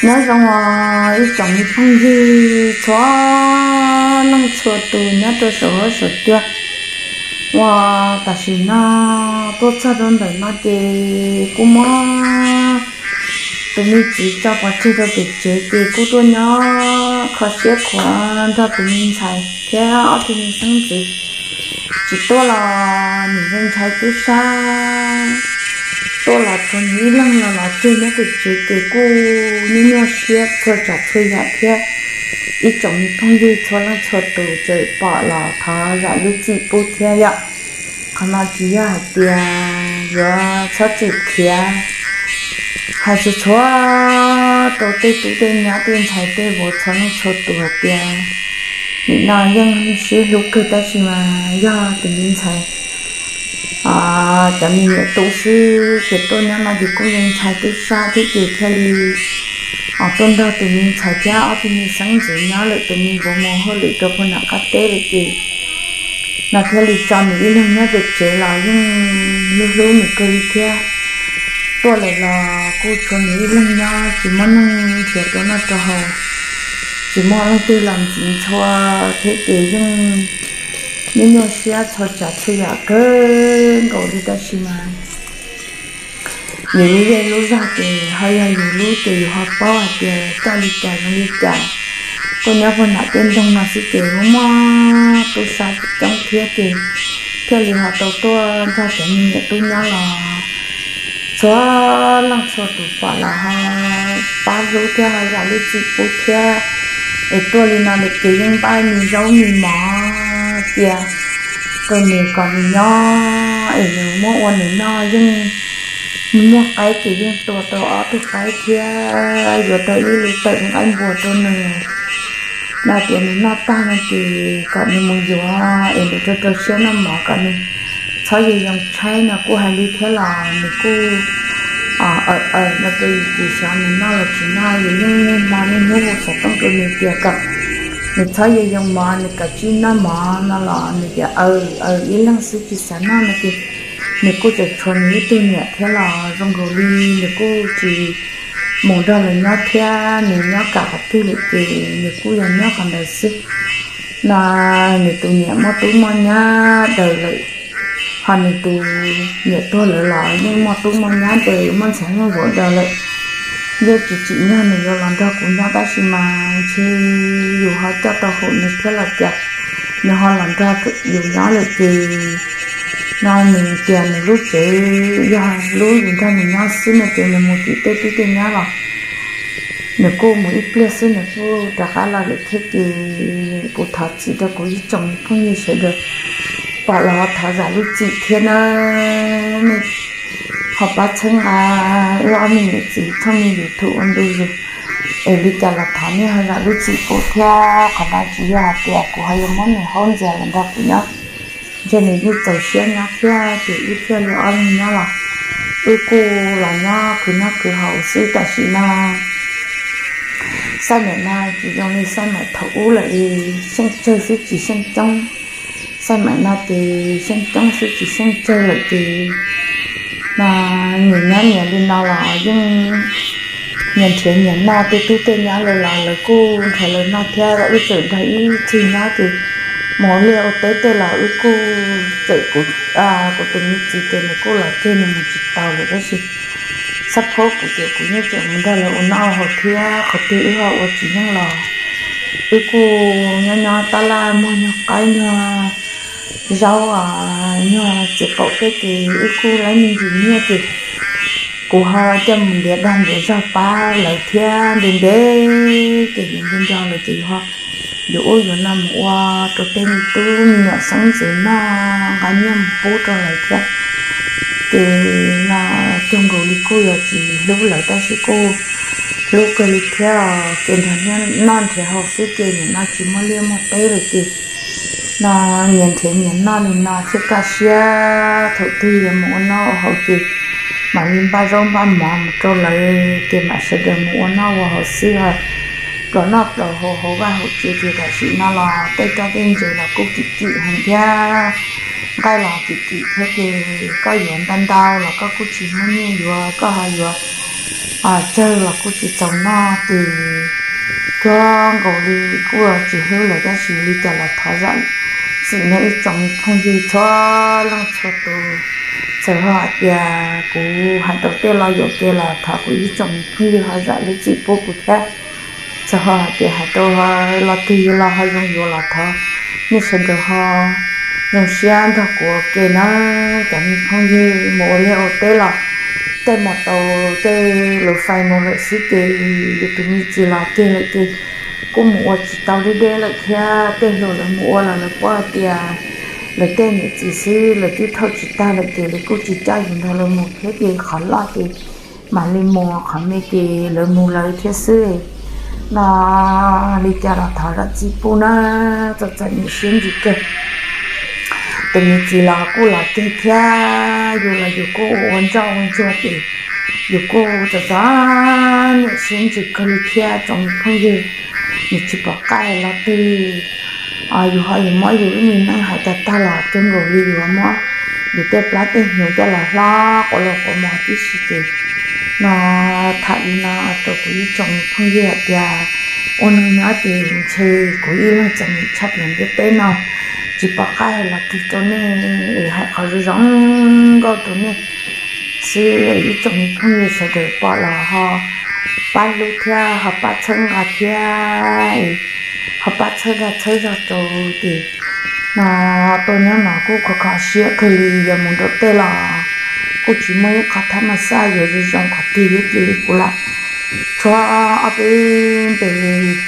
Nyob zoo os ib tsoom me phooj ywg txhua leej txhua tus nyob rau saum huab saum cua. Uas tam sim no tuaj txog rau ntawm no ces kuj muab tus me txiv tso pov tseg rau pem tsev ces kuj tuaj nyob kho siab khuav nrog tus me ntxhais thiab ob tug me xeeb ntxwv. Tsis tuaj los nim zoo ntshai tub sab, tuaj los txog ib leeg los los tseg nyob pem tsev ces kuj nyuaj nyuaj siab txhua tsav txhua yam thiab. Ib tsoom me phooj ywg txhua leej txhua tus tseem pom los thov zam lub txim pub thiab yom. Qhov no tsis yog hais tias yuav txhob txwm khiav, hais txhua txhua rau tej tub tej nyab tej ntxhais tej vauv txhua leej txhua tus hais tias nim no yeej sib hlub kawg tab sis mas yog tus me ntxhais cov me nyuam tub xwb ces tuaj nyob no ces kuj zoo ntshai tub sab thiab ces thiaj li tuaj nrog tus me ntxhais thiab ob tug me xeeb ntxwv nyob lawm, tus me vauv mus hauj lwm rau puag nram qab teb lawm ces no thiaj li tso nws ib leeg nyob pem tsev los yeej hlub hlub nws kawg li thiab. Tuaj lawm los kuj tshuav nws ib leeg nyob tsis muaj neeg nrhiav rau noj rau haus, tsis muaj leej twg los ntxiv ntxhua thiab ces yeej nyuaj nyuaj siab txhua tsav txhua yam kawg nkaus li tab sis mas yus lub zej lub zog ces ho yog yus lub ces yus ho paub hais tias coj li cas zoo li cas. Tuaj nyob puag nram tej nroog no xwb ces muaj muaj tub sab coob thiab ces thiaj li ho tau tuaj nrog cov me nyuam tub nyob los txhua leej txhua tus pom los ho pab hlub thiab ho zam lub txim pub thiab. Es tuaj li no lawm ces yeej npaj me zaub me mov cia rau nws kom nws nyob es nws muab ua nws noj yeej muaj qaib ces yeej tua tau ob tug qaib thiab yuav tau ib lub tawm nqaij npua rau nws. No tias nws noj tag no ces kom nws mus yuav es nws rau rau siab noj mov kom nws txhob yog yoo tshaib no kuj hais li thiab los nws kuj aws aws no rau yus ces xyov nws noj los tsis noj yus yeej niaj hmo niaj hnub hu xov tooj rau nws tias kom nws txhob yog yoo mov nws kom tsij noj mov no los nws tias aws aws ib leeg xwb tsis xav noj no ces nws kuj tseem tshuav nws ib tug niam thiab los zoo nkaus li nws kuj tsis mus nrog lawv nyob thiab nws nyob kam qhov twg lawm ces nws kuj yog nyob qhov ntawd xwb. No nws tus niam muaj tub muaj nyab daws lawm, ho nws tus niam tuag lawm los yeej muaj tub muaj nyab daws muaj ntxhais muaj vauv daws lawm. Yeej tsis tsim nyog nws yuav los nrog kuv nyob tab sis mas ntshe yus ho coj tau hauv nws thiab los cas, nws ho los nrog yus nyob lawm ces no nws tias nws lub tsev yog lub yus nrog nws nyob xwb no ces nws mus tim tej tub tej nyab los nws kuj mus ib pliag xwb nws kuj rov qab los lawm thiab ces kuv thov txim rau kuv ib tsoom phooj ywg sawv daws pom los thov zam lub txim thiab nawb. Nej ho pab txhawb nqa wb ob me niam txiv txoj me YouTube ua ntu zus es li cas los thov nej ho zam lub txim pub thiab. Qhov no tsis yog hais tias kuv ho yuav muab nws haub ntxias los nrog kuv nyob, ntshe nws yeej txaus siab nyob thiab ces wb thiaj li ob leeg nyob los wb kuj los nyob khwv noj khwv haus xwb tam sim no. Xaj maim no tsis zoo li xaj maim thaum ub lawm, xyeej tsawg xwb tsis xyeej coob. Xaj maim no ces xyeej coob xwb tsis xyeej tsawg lawm ces no nyias nyob nyias li no los yeej nyias nrhiav nyias noj, tej tub tej nyab lawv los lawv kuj nrhiav lawv noj thiab, wb tseem nrog ib txwg nyob ces mus ua liaj ua teb tej los wb kuj tseem, kuv tus me txiv ces nws kuj los ceg nws mus tsis taus lawm tab sis xab phob kuv ces kuv yeej tseem mus nrog lawv ua noj ua haus thiab qhov twg wb ho ua tsis yeej los wb kuj nyob nyob tab laj muag nyuag qaib nyuag zaub nyuag txiv qaum tej ces wb kuj laib me ntsis nyiaj ces kuv ho coj mus ntiav dag ntiav zog pab lawv thiab ntev ntev ces yus nco nco lawm ces yus ho yuav ub yuav no mus ua rau tej me tub me nyuam xeeb ntxwv noj, nqa nyiaj mus pub rau lawv thiab. Ces no cuag nkaus li kuj yuav tsis hlub lawv tab sis kuj hlub kawg li thiab, ces nrog nyiaj noj nrhiav haus xwb ces nim no tsis muaj liaj muaj teb lawm ces no nyias nrhiav nyias noj li no thiaj kaj siab, thaum twg yuav mus ua noj ua haus ces mam li npaj zaub npaj mov mus rau lawv ces mam sawv daws mus ua noj ua haus xwb os. Plaus noj plaus haus hauv vaj hauv tsev ces tam sim no los tej roj tej ntses los kuj kim kim heev thiab, nqaij los kim kim thiab ces koj yuav ntau ntau los koj kuj tsis muaj nyiaj yuav, koj ho yuav Tsawg los kuj tsis txaus noj ces cuag nkaus li kuj tsis hlub lawm, tab sis li cas los thov zam txim nawb ib tsoom phooj ywg txhua leej txhua tus. Txawm ho hais tias kuv hais tau tej lo yuam kev los thov kuv ib tsoom phooj ywg ho zam lub txim pub kuv thiab. Txawm ho hais tias hais tau lo twg los ho zoo yuav los thov nej sawv daws ho zoo siab nrog kuv ua ke na. Cov me phooj ywg mus ua liaj ua teb los tej mus tau tej lus fais mus lawm xwb ces yus tus me txiv los ceg lawm ces kuj mus ua tsis tau deb deb lawm thiab. Tej hluas lawv mus ua los lawv paub hais tias lawv tej niam txiv xwb lawv twb thauj tsis tag lawm ces lawv kuj tsis coj yus nrog lawv mus thiab ces qhov loj ces mam li mus, qhov me ces lawv mus lawv thiab xwb. No li cas los thov zam txim pub na, txom txom nyem siab ntsws kawg. Tus me txiv los kuj los ceg thiab, yus los yus kuj ua ua ntsoj ua ntsuag ces yus kuj txom txom nyem siab ntsws kawg li thiab tsoom phooj ywg. Yus tsis pom qab hais lo twg, yus ho yuav muab yus ib me neej hais tag tag los cuag nkaus li yus muab yus tej plab tej hnyuv coj los hlob quav los quav mos tib si ces no tham li no rau kuv ib tsoom phooj ywg hais tias ua neeg nyob ces ntshe kuv ib leeg txom nyem tshaj plaws ntiaj teb no, tsis pom qab hais lo twg rau nej, hais qhov zoo zoo nkauj rau nej xwb. Ib tsoom phooj ywg sawv daws pom los ho pab hlub thiab ho pab txhawb nqa thiab, ho pab txhawb dag txhawb zog rau ces no tuaj nyob no kuj kho kho siab kawg li, yuav mus nram tej los kuj tsis muaj ib qho thab mas xaj yuav zoo zoo qhov twg thiab ces kuv lam tshuab ob peb npe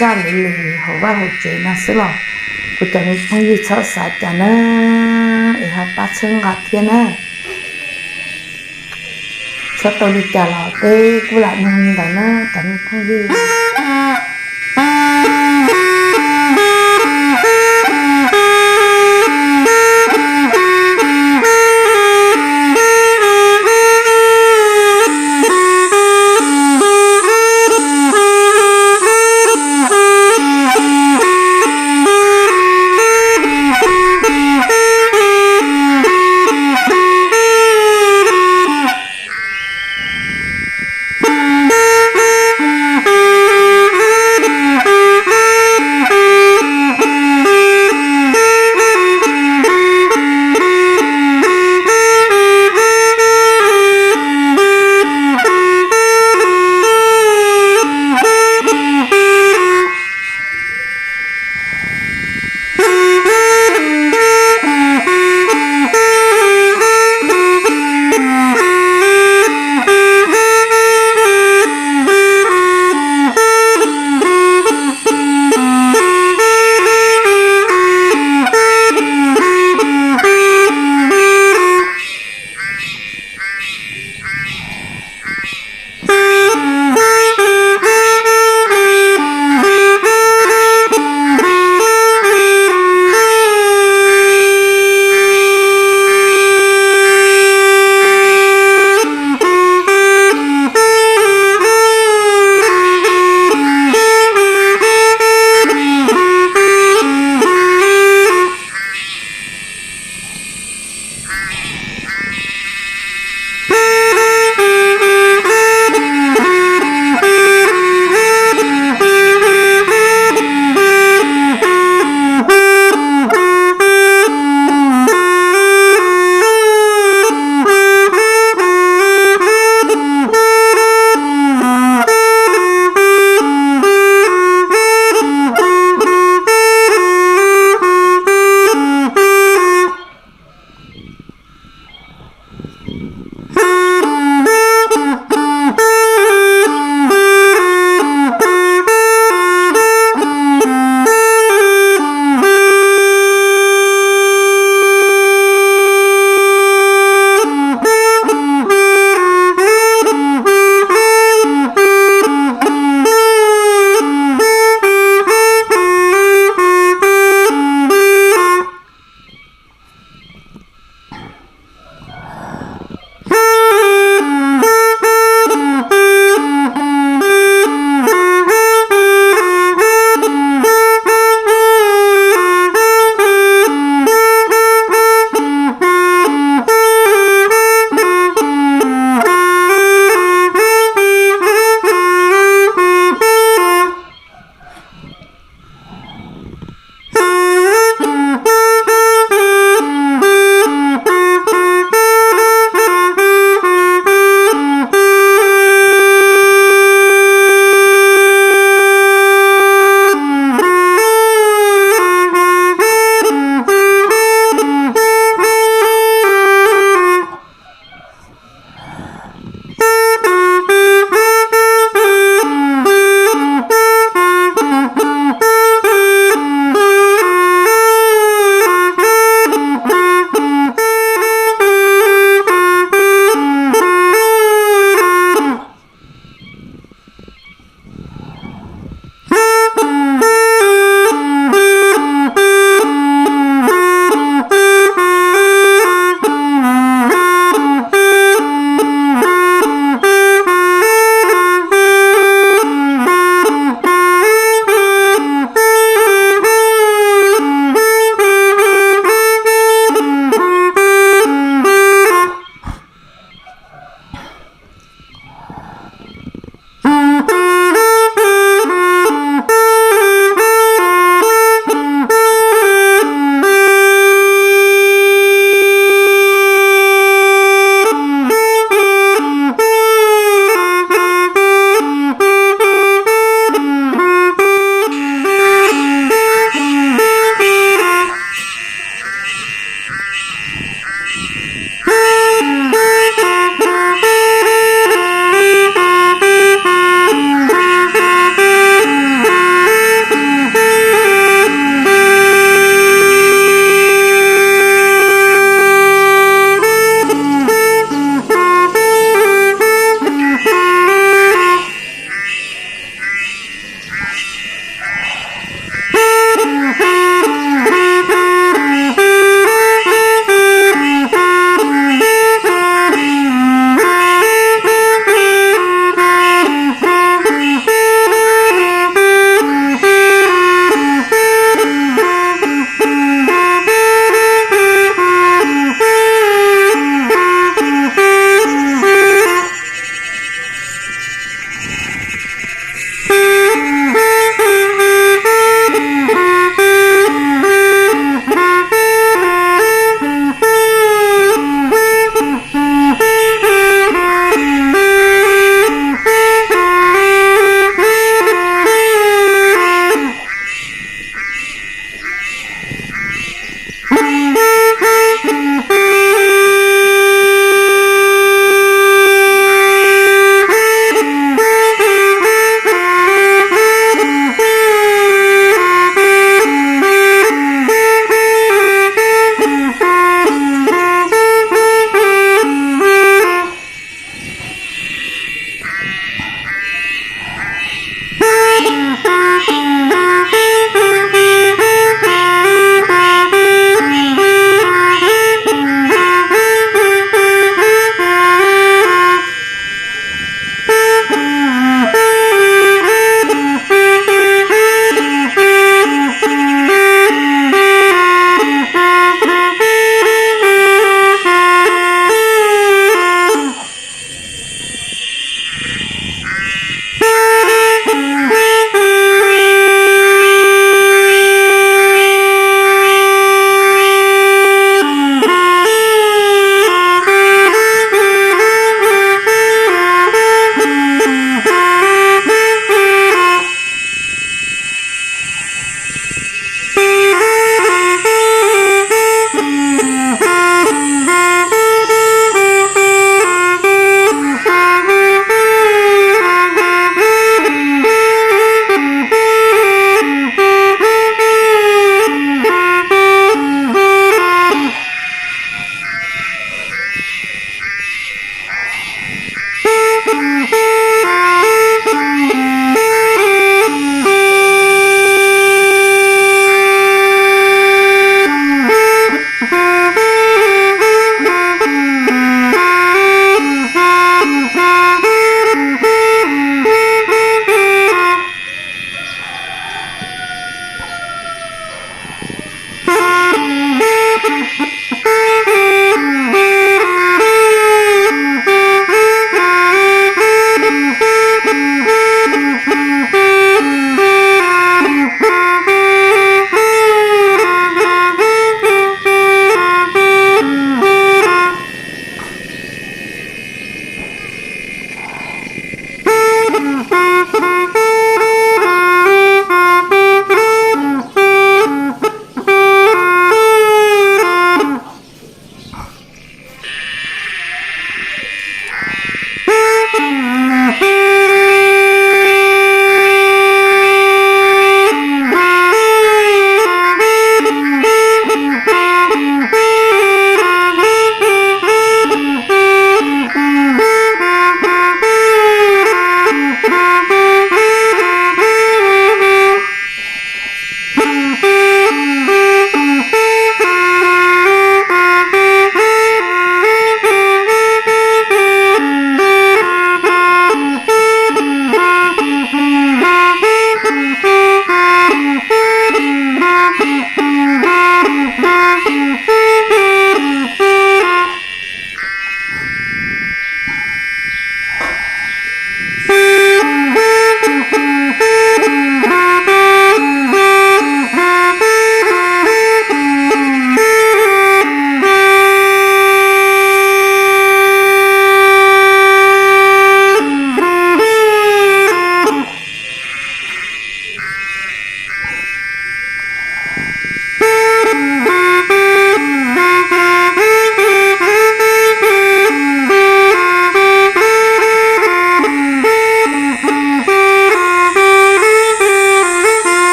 raj lwm lwm hauv vaj hauv tsev no xwb los kuv cov me phooj ywg txhob xav cas na, es ho pab txhawb nqa thiab na. Tshuab tau li cas los peb kuj lam nug li ntawd na cov me phooj ywg.